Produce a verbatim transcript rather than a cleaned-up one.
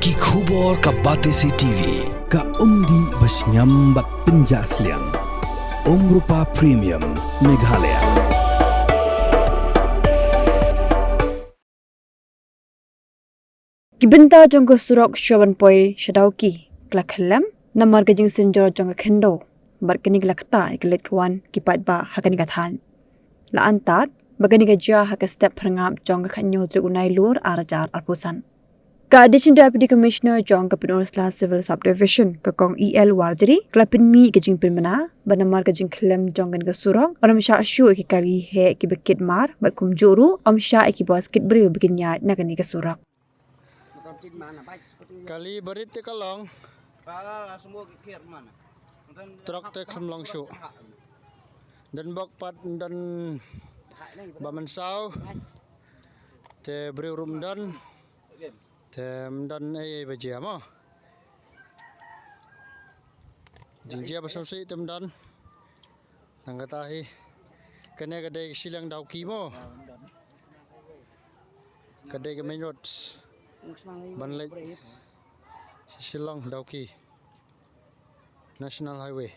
Ki khubor ka Batesi T V, ka umdih ba shngiam bad pynjah sliang. Umrupa Premium, Meghalaya. Ki bynta jong ka surok shuwa ban poi sha Dawki ka la khyllem namar ka jingsynjor jong ka khyndew bad kane ka la ktah ïa ka leit ka wan ki paidbah ha kane ka thaiñ. La antad ba kane ka jia ha ka step phyrngap jong ka khathynñiew tarik u Nailur ar hajar arphew san. Ka Additional Deputy Commissioner jong ka Pynursla Civil Subdivision, ka Kong E L Warjri, ka la pynmih ka jingpynbna ba namar ka jingkhyllem jong kane ka surok, ym shah shuh ïa ki kali heh kiba kit mar bad kumjuh ruh ym shah ïa ki bus kit briew ba kin ïaid na kane ka surok. Kali barit te ka long. Trok te khlem long shuh. Don bok pat, don ba mynsaw. Te briew ruh ym don. Te ym don ei ei ba jia mo. Jingjia ba sngewsih te ym don. Tang kata hi. Kane ka dei ka shiliang Dawki mo. Ka dei ka main road ban leit sha Shillong, Dawki. National Highway.